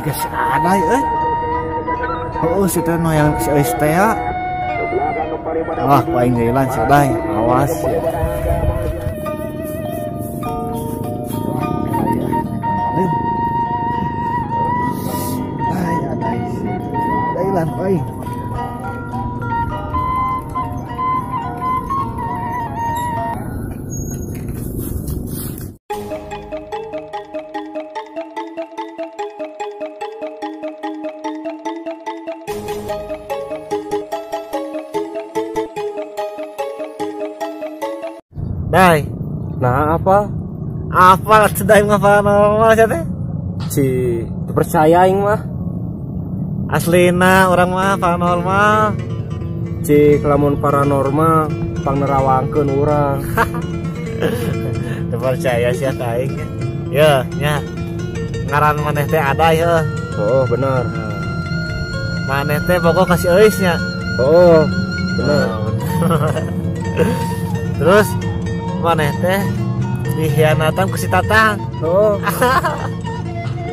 Juga si Adai euy. Heuh si teh nu yang si Euis teh ya. Wah, ku aing jailan si Adai. Awas ya. Ai Adai si jailan ku aing. Dai, nah apa? Apa atuh mah paranormal sia teh? Si, teu percaya aing mah. Aslina urang mah paranormal. Cik lamun paranormal pangnerawangkeun urang. Teu percaya sia ka aing. Yeuh, nya. Ngaran maneh teh Adai heuh. Oh, bener. Maneh teh pokok kasih euis nya. Oh, bener. Terus maneh teh dihianatan ku si Tatang. Oh.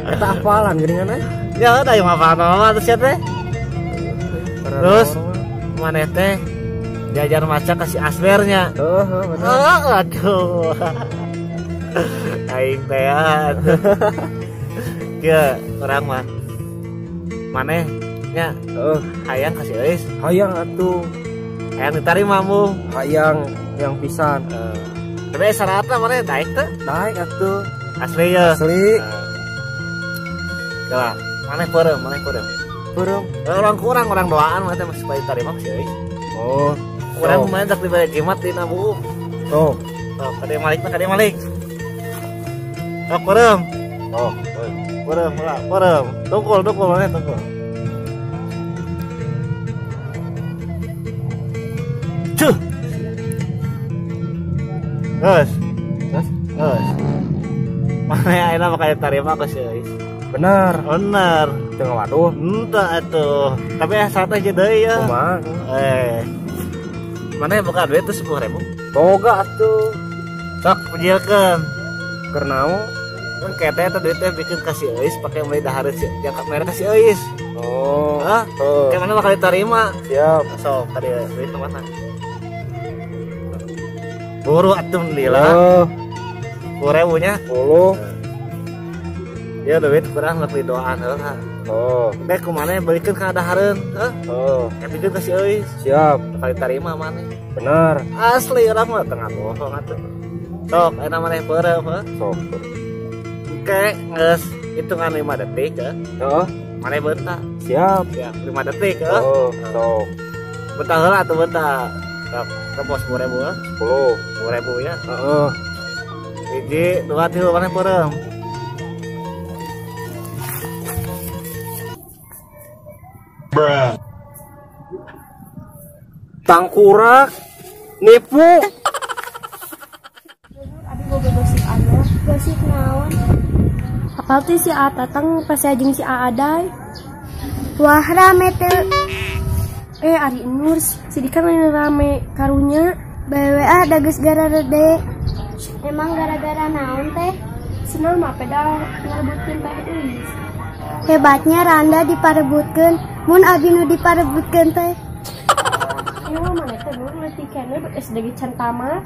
Eta apalan geuningan euy? Ya da ieu mah paranormal terus sia teh. Terus maneh teh diajar maca ka si Asbernya. Heeh, bener. Oh, aduh. Aing teh atuh. Kieu urang mah. Maneh nya heeh, hayang ka si Euis. Hayang atuh. Hayang ditarima mu. Hayang yang pisan. Tapi syaratna maneh daek teh? Daek atuh. Asli ya. Asli. Lah, maneh peureum, maneh peureum. Peureum. Orang kurang orang doaan maneh teh supaya diterima si Euis. Oh. Urang kumaha tak dibere jimat dina buuk. Tuh. Tuh, kade malik mah kade malik. Sok peureum. Oh, peureum heula, peureum. Tungkul, tungkul maneh tungkul. Cuh. Terus, terus, terus. Mana ayeuna bakal diterima ku si Euis? Bener, bener. Teu ngawaduh. Henteu atuh. Tapi syaratna hiji deui ya. Kumaha? Mana boga duit tuh 10.000? Boga atuh. Sok pejilkeun. Keur naon? Kan kete eta duit teh bikin ka si Euis pake meuli dahareun si jangka merek ka si Euis. Oh. Hah? Oh. Kayak mana bakal diterima? Siap. Sok ka dieu duit mana? Buru atuh lila. Oh. 10.000 nya? 10. Ya duit kurang lebih doaan heuh. Oh. Dek kumaha belikeun ka dahareun, heuh. Oh. Kayak bikin ka si Euis. Siap. Bakal diterima maneh. Bener. Asli urang mah tengah bohong atuh. Sok ayeuna maneh peureum heuh. Sok. Engke geus hitungan 5 detik heuh. Heeh. Maneh beunta. Siap. Siap 5 detik heuh. Oh, sok. Beunta heula atuh beunta. Sok, tebos 10.000 heuh. 10. 10.000 ya. Heeh. 1, 2, 3 maneh peureum. Bruh. Tangkurak nipu. Abi boga gosip anu, gosip naon? Apal teh si A Tatang pas jeung si A Adai. Wah rame teh. Ari Nur, si Dika lain rame karunya. BWA da geus gararede. Emang gara-gara naon teh? Senang mah peda ngarebutkeun teh Euis. Hebatnya Randa diparebutkeun, mun abi nu diparebutkeun teh. Emang maneh teh Nur leutik keneh SD ge can tamat.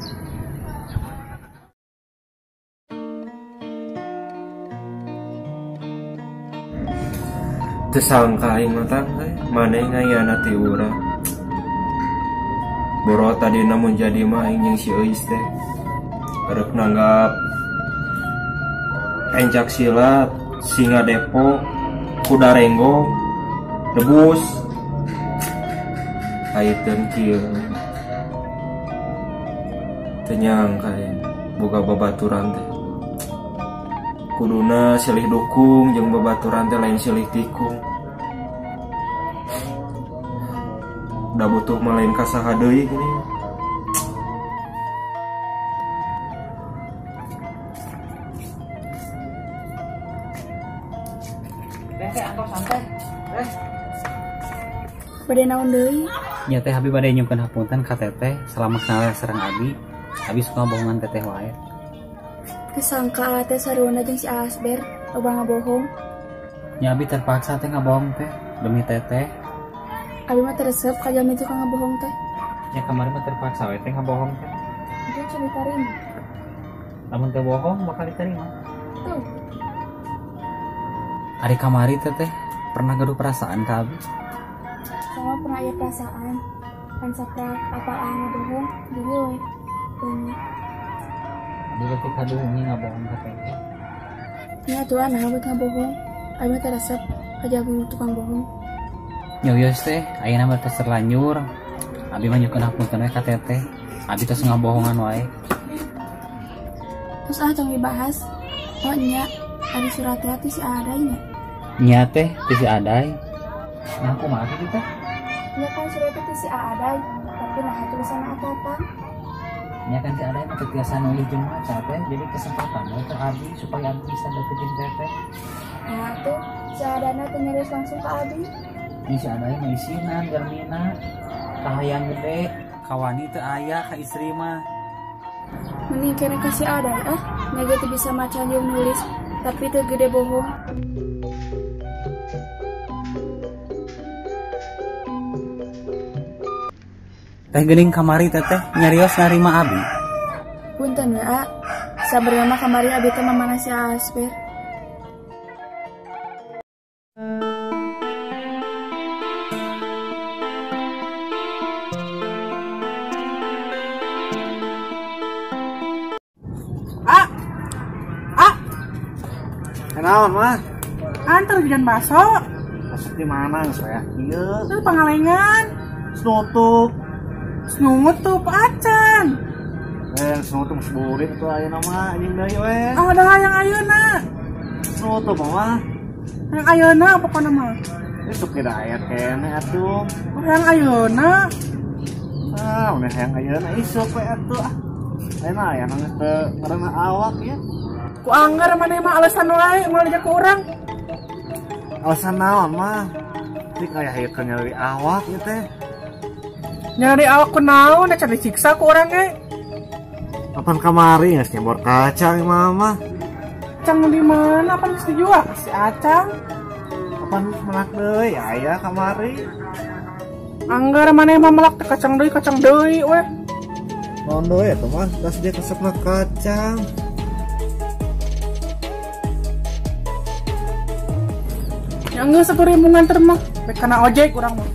Teu sangka aing mah tang teh maneh ngahianati urang. Boro tadina mun jadi mah aing jeung si Euis teh. Rek nanggap pencak silat, singa Depok, kuda renggong, debus. Aiteun kieu. Teu nyangka aing boga babaturan teh. Kuduna silih dukung jeung babaturan teh lain silih tikung. Da butuh mah lain ka saha deui geuning. Teh antos santai. Bade naon deui? Nya teh abi bade nyungkeun hapunten ka teteh selama kenal sareng abi. Abi suka bohongan teteh wae. Kesangka teh sarua jeung si Asber loba ngabohong. Nya abi terpaksa teh ngabohong teh demi teteh. Abi mah teresep ka jalmi tukang ngabohong teh. Ya kamari mah terpaksa we teh ngabohong teh. Itu can ditarima. Lamun teu bohong bakal diterima. Tuh. Ari kamari teteh pernah gaduh perasaan ka abi? Sama pernah aya perasaan. Kan saprak apa aa ngabohong jadi we. Leungit. Abi berarti kaduh ini ngabohong ka teteh. Nya atuh naha buat ngabohong. Abi mah teresep ka jalmi tukang bohong. Nya wios teh ayeuna mah tos terlanjur. Abi mah nyukeun hapunten we ka teteh. Abi tos ngabohongan wae. Terus ah tong dibahas. Oh nya, ari surat teh ti si Aday nya. Nya teh ti si Aday. Nah kumaha kitu teh? Nya kan surat teh ti si Aday, tapi naha tulisan Atatang. Nya kan si Aday mah teu tiasa nulis jeung maca teh, jadi kesempatan we ke abi supaya abi bisa deket jeung teteh. Nah tuh, si Adana teu nyarios langsung ka abi. Nya si Aday mah isinan jalmina, kahayang gede, kawani teu aya ka istri mah. Mending kena kasih Aday ah, nya ge teu bisa maca jeung nulis, tapi teu gede bohong. Teh geuning kamari teteh nyarios narima abi. Punten we a, sabenerna mah kamari abi teh mamana si Asper. A. A. Kenaon mah? Antar jajan bakso. Bakso di mana geus aya kieu? Itu Pangalengan. Snutup. Snutup acan. Snutup geus burit atuh ayeuna mah anjing deui we. Ah, da hayang ayeuna. Snutup mah. Hayang ayeuna pokona mah. Isuk ge da aya keneh atuh. Hayang ayeuna. Ah, mun hayang ayeuna isuk we atuh ah. Ayeuna aya nu geus teu ngaranna awak ya. Ku anggar maneh mah alasan wae moal diajak ku urang. Alasan naon mah? Cik aya hayang keur nyari awak ieu teh. Nyari awak ku naon, da can disiksa ku urang ge. Kapan kamari geus nyebor kacang mama? Kacang di mana? Apa geus dijual si Acang? Kapan melak deui aya kamari? Anggar maneh mah melak teh kacang deui we. Naon deui atuh mah, das dia resepna kacang. Ya geus atuh ribu nganter mah, rek kana ojek urang mah.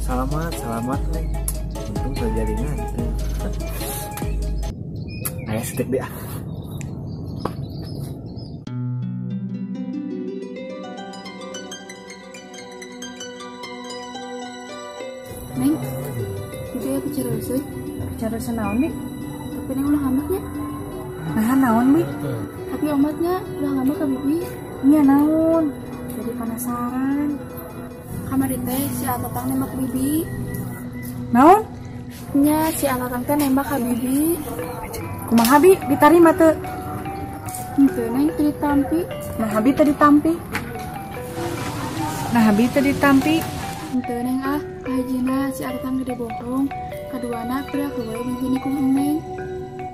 Selamat, selamat we. Untung terjadi nganter. Ayo stick deh ah. Neng, itu ya bicara sih. Bicara naon nih? Tapi neng ulah ngambeknya. Nah naon bi? Tapi omatnya ulah ngambek ke bibi. Nya naon? Jadi penasaran. Kamari teh si Atatang nembak bibi. Naon? Nya si Atatang teh nembak ka bibi. Kumaha bi? Ditarima teu? Henteu neng teu ditampi. Nah bi teu ditampi. Nah bi teu ditampi. Henteu neng ah, kahijina si Atatang gede bohong. Kaduana piraku we minggu ku neng.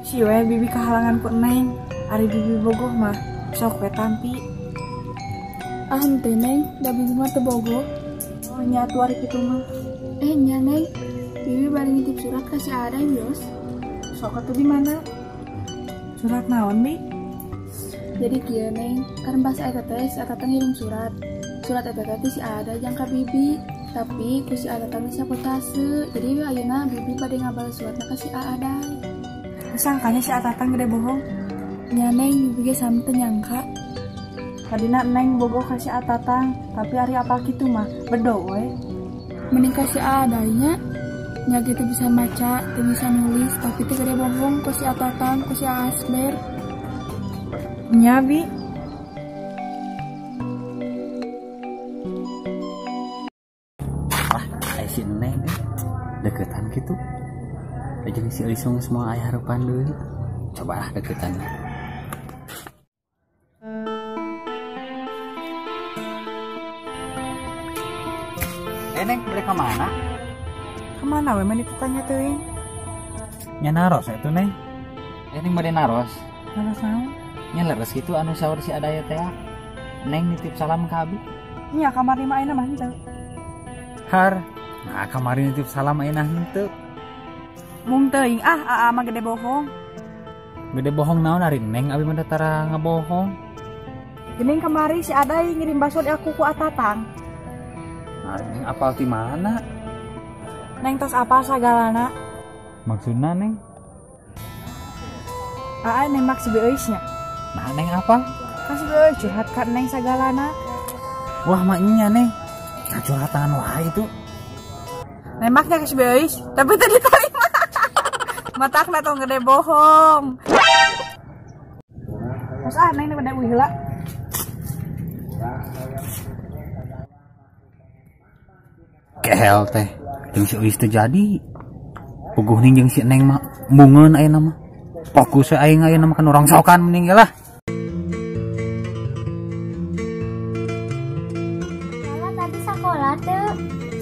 Si we bibi kahalangan ku neng. Ari bibi bogoh mah sok we tampi. Ah henteu neng, da bibi mah teu bogoh. Oh nya atuh ari kitu mah. Nya neng, bibi bari ngitip surat ka si Aday wios. Sok atuh di mana? Surat naon bi? Jadi kieu neng, kan pas eta teh si Atatang ngirim surat. Surat eta teh si Aday jang ka bibi, tapi ku si Atatang disabotase. Jadi ayeuna bibi bade ngabales suratna ka si Aday. Sangkanya si Atatang gede bohong. Nya neng, bibi ge sami teu nyangka. Tadina neng bogoh ka si Atatang, tapi ari apal kitu mah bedo we. Mending ka si Aday nya. Nya gitu bisa maca, teu bisa nulis, tapi teu gede bohong ku si Atatang, ku si Asber. Nya bi. Wah, aya si Neng deketan kitu. Jeung si Elisung semua aya harepan deui. Coba ah deketan. Neng, beli ke mana? Kemana we mani tanya teuing? Nya naros atuh Neng. Neng bade naros. Naros naon? Nya leres kitu anu saur si Adaya teh. Neng nitip salam ka abi. Nya kamari mah ayeuna mah henteu. Har, nah kamari nitip salam ayeuna henteu. Mung teuing ah, aa mah gede bohong. Gede bohong naon ari Neng abi mah tara ngabohong. Geuning kamari si Aday ngirim baso di aku ku Atatang. Nah, Neng apal ti mana? Neng tos apal sagalana. Maksudna Neng? Aa nembak si Beuis nya. Nah Neng apa? Kan si Beuis curhat ka Neng sagalana. Wah mah nya Neng. Nah, curhatan wae itu. Nembaknya ke si Beuis, tapi tadi diterima. Matakna tong gede bohong. Terus ah Neng bade uih heula. Kehel teh, jeung si Euis teu jadi. Puguh ning jeung si Neng mah embungeun ayeuna mah. Fokus we aing ayeuna mah kan urang sokan mending ge lah. Lala tadi sakola teu,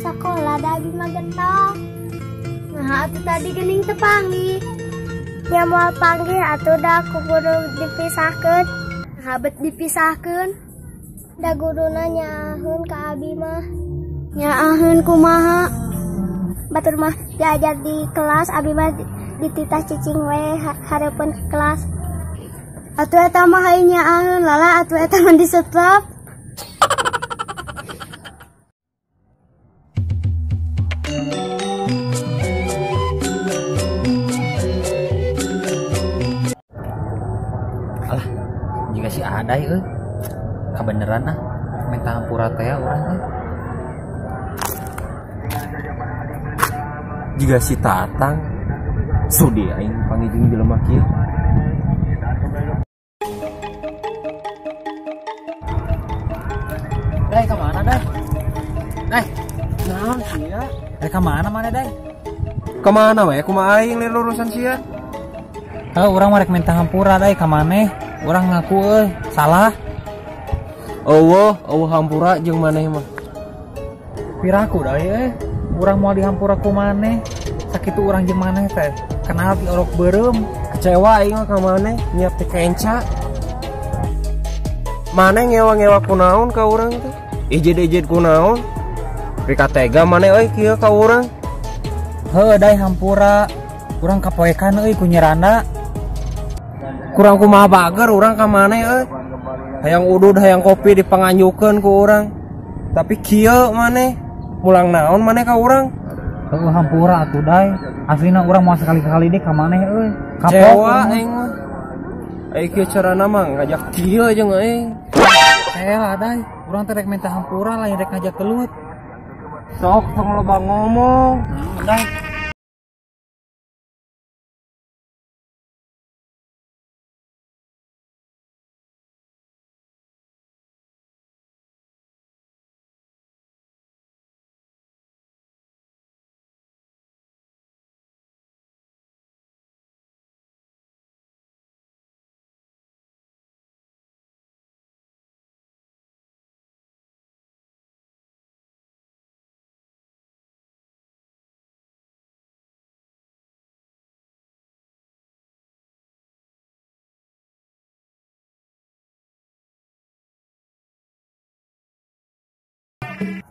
sakola da abi mah getol. Nah atuh tadi geuning teu panggih. Nya moal panggih atuh da ku guru dipisahkeun. Nah bet dipisahkeun. Da guruna nyaaheun ka abi mah. Nyaaheun kumaha? Batur mah diajar di kelas abi mah dititah cicing we hareupeun kelas. Atuh eta mah hayu nyaaheun lala atuh eta mah disetrap. Alah, jika si Aday euy. Kabeneran ah, minta hampura teh urang euy. Jika si Tatang sudi aing panggih jeung jelema kieu. Dai ka mana Dai? Dai, naon sia? Dai ka mana mana Dai? Ka mana we kumaha aing lain urusan sia? Heuh, urang mah rek minta hampura Dai ka maneh. Urang ngaku euy, salah. Eueuh, eueuh hampura jeung maneh mah. Piraku Dai euy. Urang moal dihampura ku maneh. Sakitu urang jeung maneh teh kenal ti orok beureum. Kecewa aing mah ka maneh, nyiap teh kenca. Maneh ngewa-ngewa kunaon ka urang teh? Ijid-ijid kunaon? Rika tega maneh euy kieu ka urang. Heuh Dai hampura. Urang kapoekan euy ku nyiranda. Kurang kumaha bager urang ka maneh euy. Hayang udud hayang kopi dipanganyukeun ku urang. Tapi kieu maneh mulang naon maneh ka urang? Heuh hampura atuh Dai. Aslina urang moal sekali-kali deui ka maneh euy. Kecewa aing mah. Ai kieu carana mah ngajak kieu jeung aing. Elah Dai, urang teh rek minta hampura lain rek ngajak gelut. Sok tong loba ngomong. Dai.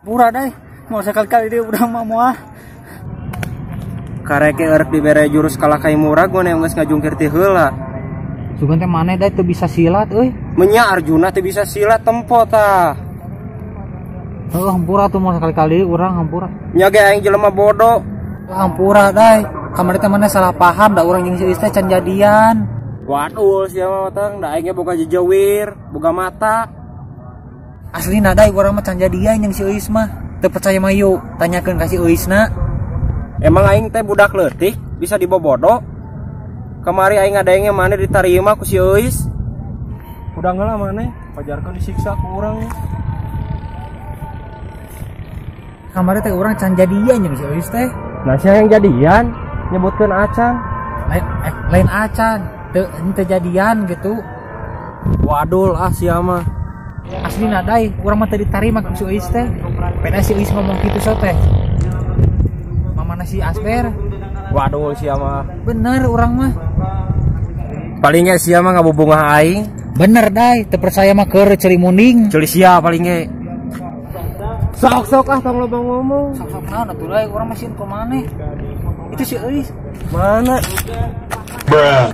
Pura Dai, mau sekali-kali dia udah mah moal. Kareke erek dibere jurus kalah kai murag maneh geus ngajungkir ti heula. Sugan teh maneh Dai teu bisa silat euy. Menya Arjuna teu bisa silat tempo tah. Heuh hampura tuh mau sekali-kali urang hampura. Nya ge aing jelema bodoh. Hampura Dai, kamari teh maneh salah paham da urang jeung si Euis teh can jadian. Waduh sia mah tang, da aing ge boga jejewir, boga mata. Aslina Dai urang mah can jadian jeung si Euis mah. Teu percaya mah yuk, tanyakeun ka si Euisna. Emang aing teh budak leutik bisa dibobodo. Kamari aing ngadenge maneh ditarima ku si Euis. Udah heula maneh, pajarkeun disiksa ku urang. Kamari teh urang can jadian jeung si Euis teh. Nah sia yang jadian nyebutkeun acan. Lain acan, teu jadian gitu. Wadul ah sia mah. Aslina Dai, urang mah teu ditarima ku si Euis teh. Peda si Euis ngomong kitu so teh. Mamana si Asber. Waduh sia mah. Bener urang mah. Paling ge sia mah ngabubungah aing. Bener dai, teu percaya mah keur ceuli munding. Ceuli sia paling ge. Sok-sok ah tong loba ngomong. Sok-sok naon atuh dai urang masih ku maneh. Itu si Euis. Mana? Bruh.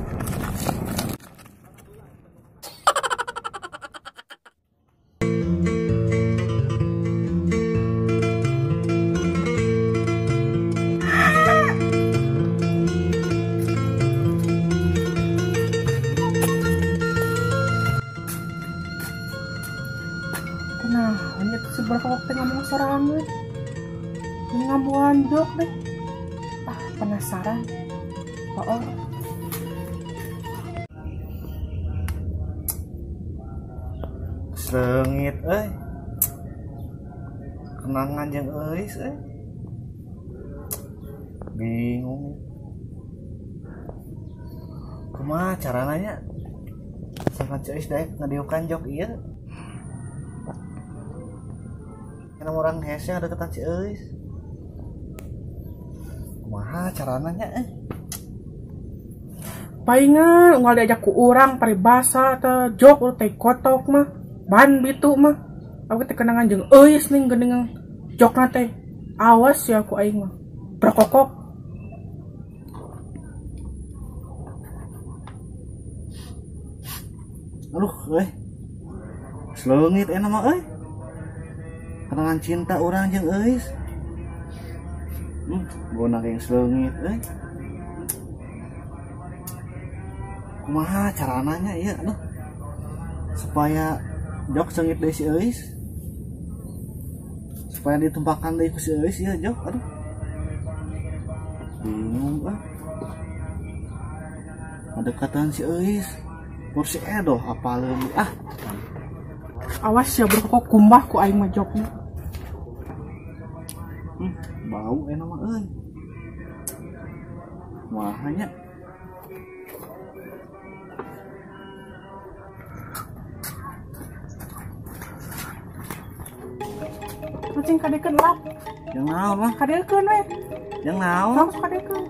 Nah, hanya seberapa waktu ngomong sorangan. Ngabuan jok deh. Ah, penasaran. Oh. Sengit euy. Kenangan jeung Euis euy. Bingung. Kumaha carana nya? Sangkan Euis daek ngadiukan jok ieu. Karena orang hese ada deketan si Euis. Kumaha carana nya eh? Palingan unggal diajak ku urang paribasa teh jok teh kotok mah ban bitu mah. Aku teh kenangan jeung Euis ning geuningan jokna teh. Awas ya ku aing mah. Berkokok. Aduh euy. Seleungit enak mah euy. Kenangan cinta orang jeung Euis. Gona yang seleungit euy. Kumaha carana nya ieu aduh. Supaya jok seungit deui si Euis. Supaya ditumpakan deui ku si Euis ieu jok aduh. Bingung ah. Ngadekatan si Euis. Kursi edoh apaleun ah. Awas ya berkokok kumbah ku aing mah jokna. Bau enak mah euy. Wah nya. Kucing kadekeun lap. Yang naon mah? Kadekeun we. Yang naon? Langsung kadekeun.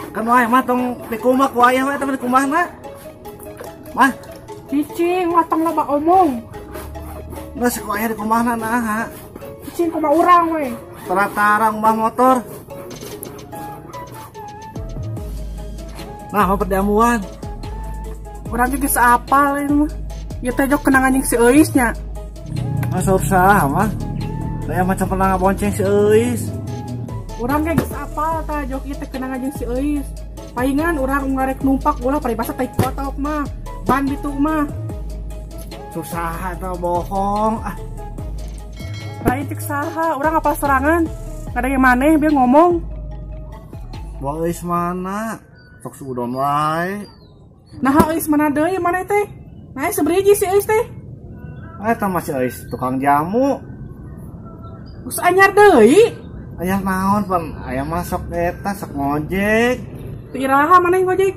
Kan wae mah tong dikumbah ku ayah we tong dikumbahna. Mah. Cicing mah tong loba omong. Geus ku ayah dikumbahna naha. Cicing kumaha urang we. Tara-tara ngumbah motor. Nah, mah perjamuan. Urang ge geus apal ieu mah. Ieu teh jok kenangan jeung si Euis nya. Mah susah mah. Saya macam pernah ngabonceng si Euis. Urang ge geus apal tah jok ieu teh kenangan jeung si Euis. Palingan urang ngarek numpak ulah paribasa teh kotok mah. Ban ditu mah. Susah atau bohong ah. Lain cek saha, urang apal serangan. Kada yang maneh bieu ngomong. Buang Euis mana? Sok suudon wae. Nah, Euis mana deui maneh teh? Nah, seberiji si Euis teh. Eta mah si Euis tukang jamu. Geus anyar deui. Ayah naon pan, ayah masuk eta sok ngojek. Teu iraha maneh ngojek?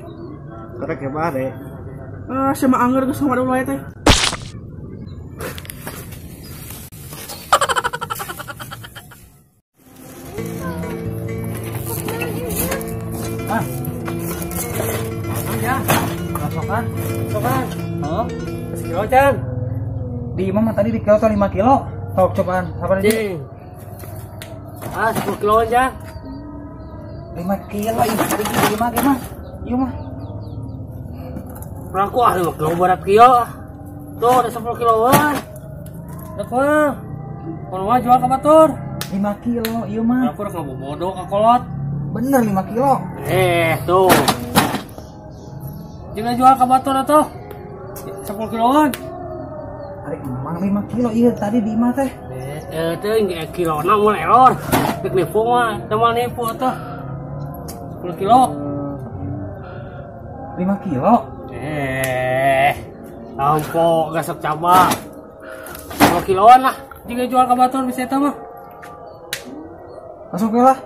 Karek ge bare. Ah, sia mah angeur geus ngomong wae teh. Ah. Ya. Sokan, sokan. Oh, sekilo can. Di imah mah tadi di kilo 5 kilo. Sok cobaan, sabar aja. Ah, 10 kilo aja. 5 kilo ini tadi di imah mah. Ieu mah. Berangku ah 5 kilo berat kilo. Tuh ada 10 kiloan. Dek mah. Kalau mah jual ke batur. 5 kilo ieu mah. Aku rek ngabobodo ka kolot. Bener 5 kilo. Tuh. Jangan jual ke batur atuh. 10 kiloan. Ari emang 5 kilo ieu tadi di imah teh. Teh kilona mun error. Rek nipu mah, teu moal nipu atuh. 10 kilo. 5 kilo. Lampo gasok cabang. 10 kiloan lah. Jika jual ke batur bisa eta mah. Masuk lah.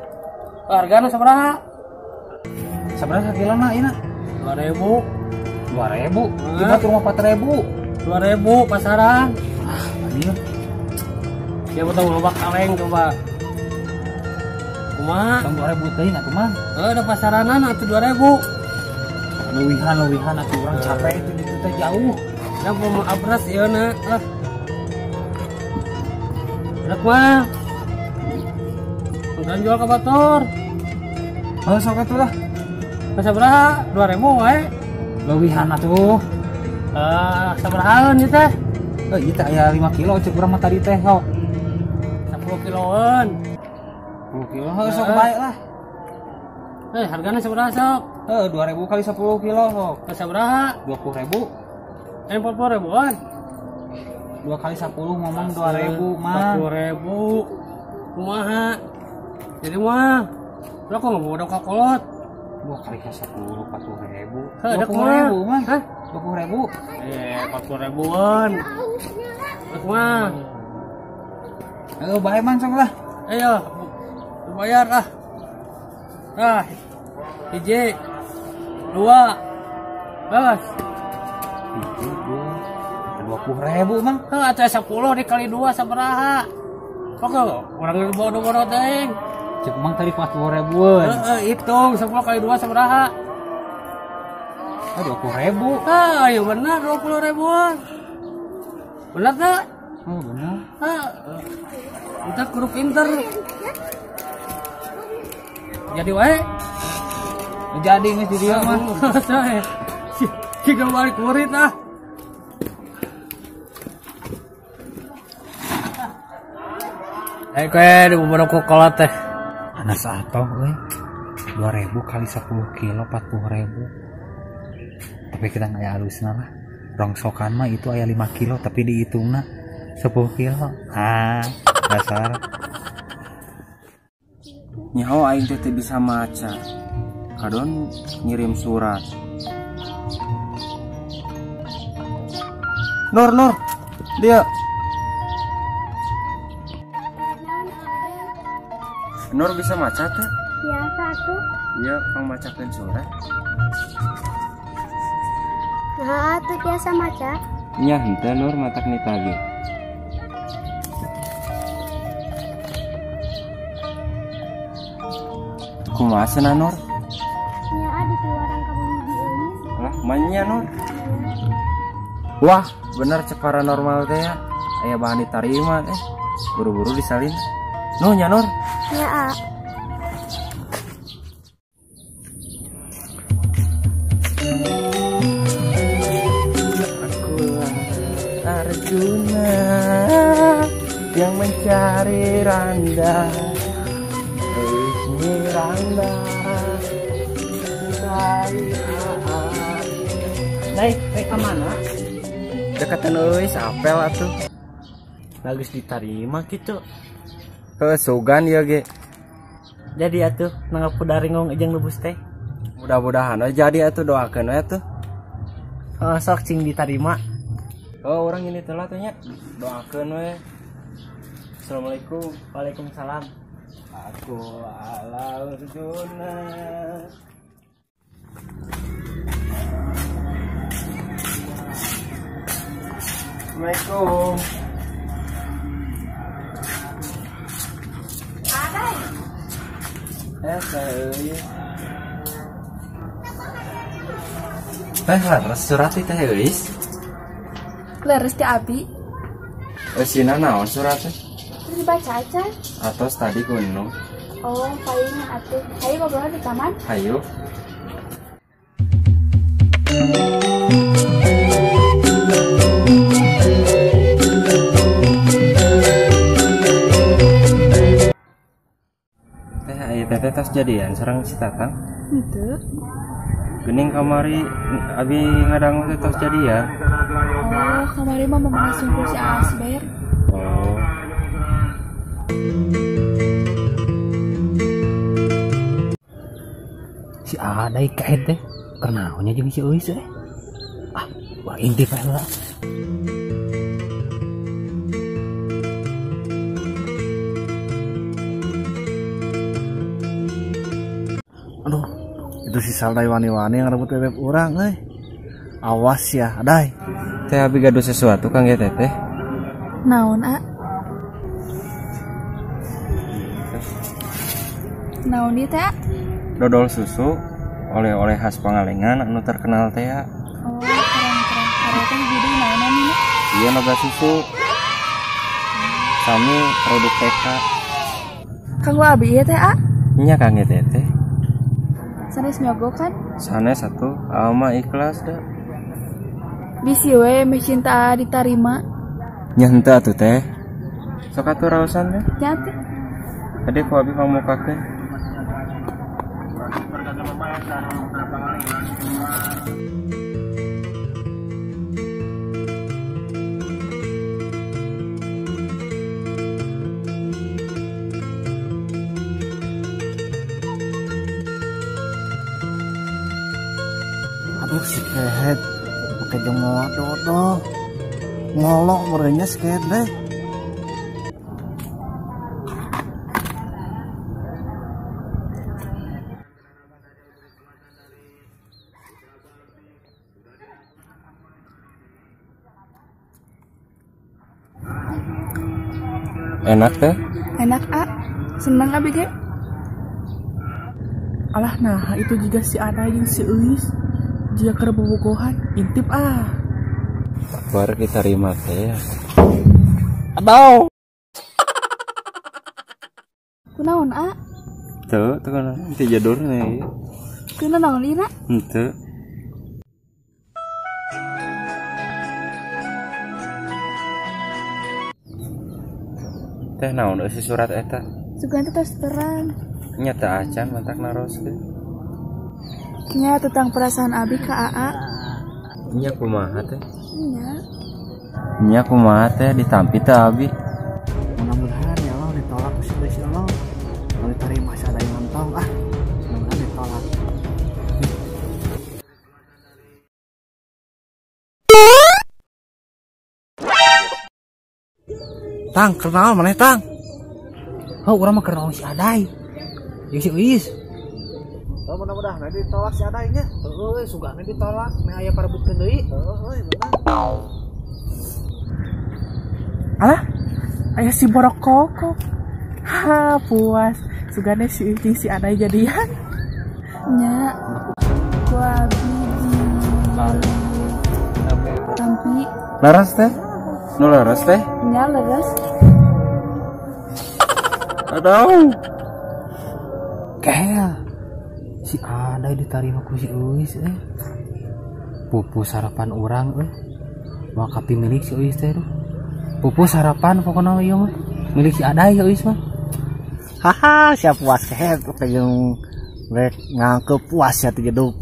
Hargana sabaraha? Sabaraha sakilona ieu na? 2.000. 2.000. Di batur mah 4.000. 2.000 pasaran. Ah, anjir. Siapa tahu lobak kaleng coba. Kumaha? Tong 2000 teuing atuh mah. Heuh da pasaranan atuh 2000. Leuwihan atuh urang capek itu ditu teh jauh. Da mau abras ieu na. Ah. Rek mah. Urang jual ka batur. Heuh sok atuh lah. Sabaraha? 2000 wae. Leuwihan atuh. Sabarahaan ieu teh? Ieu teh aya 5 kilo cek urang mah tadi teh sok. 10 kiloan. 10 kilo heuh sok bae lah. Hargana sabaraha sok? 2000 kali 10 kilo sok. Sabaraha? 20.000. 40 ribuan. 2 kali 10 ngomong 2000 mah. 40.000. Kumaha? Jadi mah lo kok ngebodoh ka kolot? 2 kali 10 40.000. 20.000 mah. Hah? 20.000. 40 ribuan. Rek mah. Bae mang sok lah. Ayo, bayar ah. Ah. 1 2 balas. 1 2 20.000 mang. Heuh atuh 10 dikali 2 sabaraha? Kok urang bodoh-bodoh teuing. Cek mang tadi 40.000-an. Heeh, hitung 10 kali 2 sabaraha? 20.000. Ah, ayo benar 20.000-an. Benar teu? Oh, benar. Heeh. Kita kudu pinter. Jadi wae. Jadi geus di dieu mah. Siga balik murid ah. Kayak di beberapa kolot teh. Anas atoh euy. 2000 kali 10 kilo 40.000. Tapi kita aya alusna lah. Rongsokan mah itu aya 5 kilo tapi dihitungna 10 kilo. Ah, dasar. Nyaho aing teh teu bisa maca. Kadon ngirim surat. Nur, dia. Nur bisa maca teh? Biasa tuh. Iya, kang macakeun surat. Nah, tuh biasa maca. Nya henteu Nur matak nitagi. Kumaha cenah Nur? Nya dikeluaran ka bumi euis. Lah, manya Nur. Wah, bener cek paranormal teh ya. Aya bahan ditarima teh. Buru-buru disalin. Nuh nya Nur. Ya. Akulah Arjuna yang mencari Randa. Randa. Naik, naik ke mana? Dekatan euy, apel atuh. Bagus diterima gitu. Heuh, sugan ieu ge. Jadi atuh nanggap daringong jeung lubus teh. Mudah-mudahan we jadi atuh, doakeun we atuh. Oh, sok cing diterima. Oh, orang ini telat nya. Doakeun we. Assalamualaikum. Waalaikumsalam. Aku ala Arjuna. Assalamualaikum. Teh leres surat teh euis. Leres teh abi. Eusina naon surat teh? Dibaca aja. Atos tadi kuno. Oh, paling atuh. Hayu ngobrol di taman. Hayu. Teh aya teteh tos jadian sareng si Tatang. Henteu. Geuning kamari abi ngadangu teh tos jadian. Oh, kamari mah mau sungkul si Asber. Oh. Si Adai kaet teh kenaonnya jeung si Euis eh. Ah, wah intip we lah. Aduh, itu si Saldai wani-wani yang rebut bebek urang euy. Awas ya, Adai. Teh abi gaduh sesuatu kang ge teteh. Naon, A? Naon ieu teh? Dodol susu oleh-oleh khas Pangalengan anu terkenal teh. Oh, keren-keren. Karya teh hiji naonan ieu? Ieu noga susu. Sami produk TK. Kanggo abi ieu teh, A? Nya kangge teteh. Sanes nyogok kan? Sanes atuh, ama ikhlas da. Bisi we meh cinta ditarima. Nya henteu atuh teh. Sok atuh raosan teh. Nya teh. Tadi ku abi pamukakeun. Aduh si kehet pakai jemoa dodol ngolok merenya si kehet deh. Enak teh? Enak A, seneng abi ge. Alah nah itu juga si Ada jeung si Euis. Jika keur bobogohan intip ah. Baru diterima teh. Aduh. Kunaon A? Tuh, tuh kan teu jadurna ieu. Kunaon naon ieu na? Henteu. Teh naon eusi surat eta? Sugan teh tos terang. Nya teu acan mantak naroskeun. Nya tentang perasaan abi ka AA. Nya kumaha teh? Nya. Nya kumaha teh ditampi teh abi. Mudah-mudahan ya Allah ditolak ku si Allah. Kalau diterima sada yang ah. Mudah-mudahan ditolak. Tang, kenal maneh tang? Heuh, urang mah kenal si Adai. Jeung si Euis. Oh, mudah-mudahan ditolak si Adai nya. Heueuh, sugana ditolak, meh aya parebutkeun deui. Heueuh, bener. Alah, aya si borok kokok. Ha, puas. Sugana si Euis jeung si Adai jadian. Nya. Ku abi di tampi. Laras teh? Nu leres teh? Nya leres. Aduh. Kehel. Si Adai diterima ku si Euis eh. Pupus harapan urang euy. Moal kapi milik si Euis teh duh. Pupus harapan pokona ieu mah. Milik si Adai si Euis mah. Haha, siap puas kehet jeung rek ngangke puas ya teh jeduk.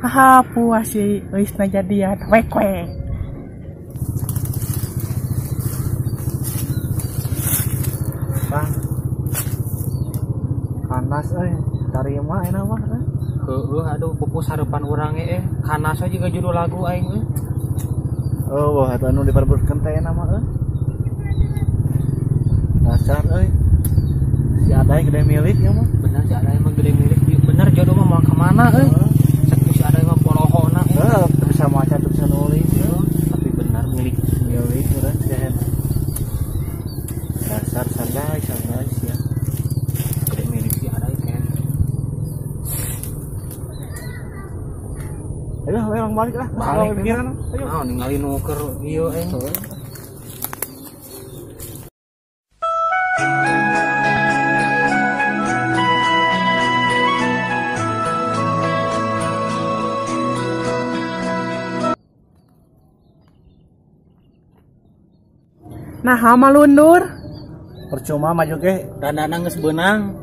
Haha, puas si Euis na jadian. Wek wek. Bang. Kanas euy, tarima enak mah euy. Heueuh aduh pupus harapan urang ge eh. Kanas we jiga judul lagu aing euy. Oh, wah eta anu diperebutkeun teh enak mah euy. Dasar euy. Si Adai gede milik ya mah. Bener si Adai mah gede milik. Bener jodoh mah moal ka mana euy. Cek si Adai mah polohona. Heuh, teu bisa maca, teu bisa nulis. Tapi bener milik milik urang si Adai. Dasar santai santai ya. Gede milik si Adai kan. Ayo, ayo balik lah. Balik pikiran. Ayo. Nah, ningali nu keur ieu eh. Nah, hama lundur. Percuma maju ge, dandana geus beunang.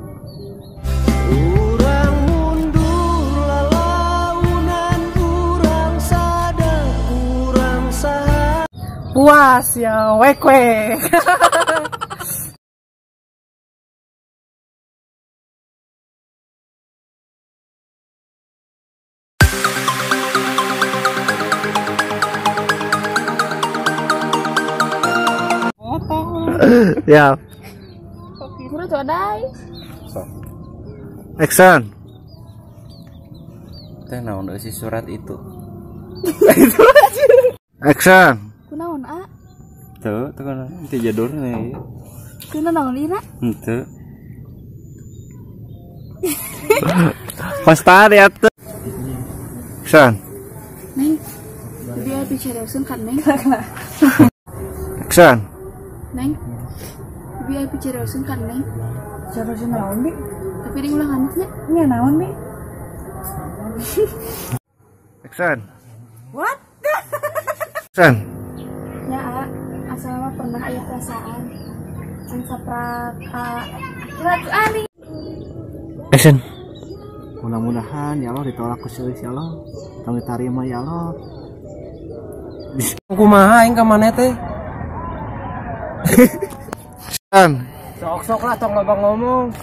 Urang mundur lalaunan, urang sadar, urang saha. Puas ya, wek wek. Ya. Buru tuh Adai. Sok. Action. Teh naon eusi surat itu? Action. Kunaon A? Teu, teu kana teu jadur nih. Teu naon ieu? Henteu. Pasta ya tuh. Action. Neng. Bibi aya picarioseun ka Neng. Action. Neng. Bibi aya picarioseun ka Neng. Carioseun naon, Bi? Tapi di ulah ngambeknya. Nya naon, Bi? Action. What? Action. Ya, asal mah pernah aya perasaan. An saprak ka ani. Action. Mudah-mudahan ya Allah ditolak ku si Euis ya Allah. Tong diterima ya Allah. Kumaha aing ka maneh teh? Action. Sok-sok lah tong loba ngomong.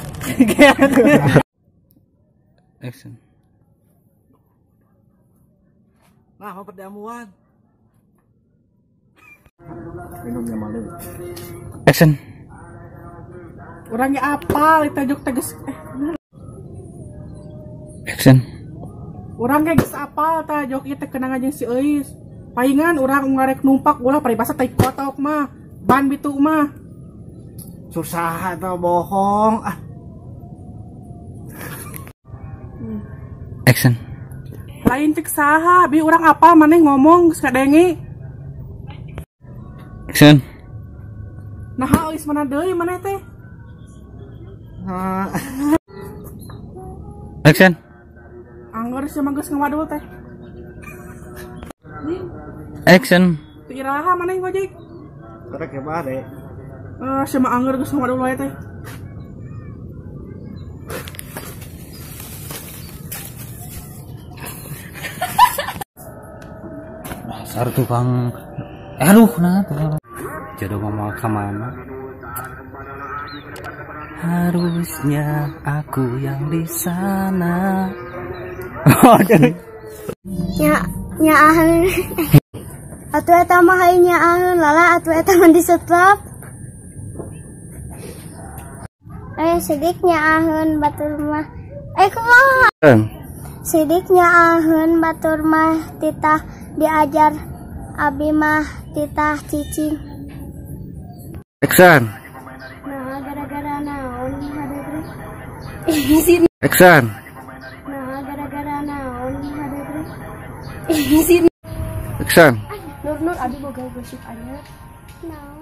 Action. Nah, mau perjamuan. Minumnya malu. Action. Orangnya apal ditajok tegas. Action. Urang ge geus apal tah jok ieu teh kenangan jeung si Euis. Paingan urang ngarek numpak ulah paribasa tai kotok mah. Ban bitu mah. Susah atau bohong ah. Action. Lain cek saha, bi urang apal maneh ngomong geus kadenge. Action. Naha Euis mana deui maneh teh? Action. Anggur sih mah geus ngawadul teh. Action. Teu iraha maneh gojek? Korek ya bare. Sia mah anggur geus ngawadul wae teh. Dasar tukang aduh nah tukang jodoh mau ke mana? Harusnya aku yang di sana. Nya nyaaheun. Atuh eta mah hayu nyaaheun lala atuh eta mah disetrap. Sidik nyaaheun batur mah. Kumaha? Sidik nyaaheun batur mah titah diajar abi mah titah cicing. Action. Nah, gara-gara naon hadeudreun? Action. Nah, gara-gara naon hadeudreun? Action. Nur Nur abi boga gosip anyar. Naon?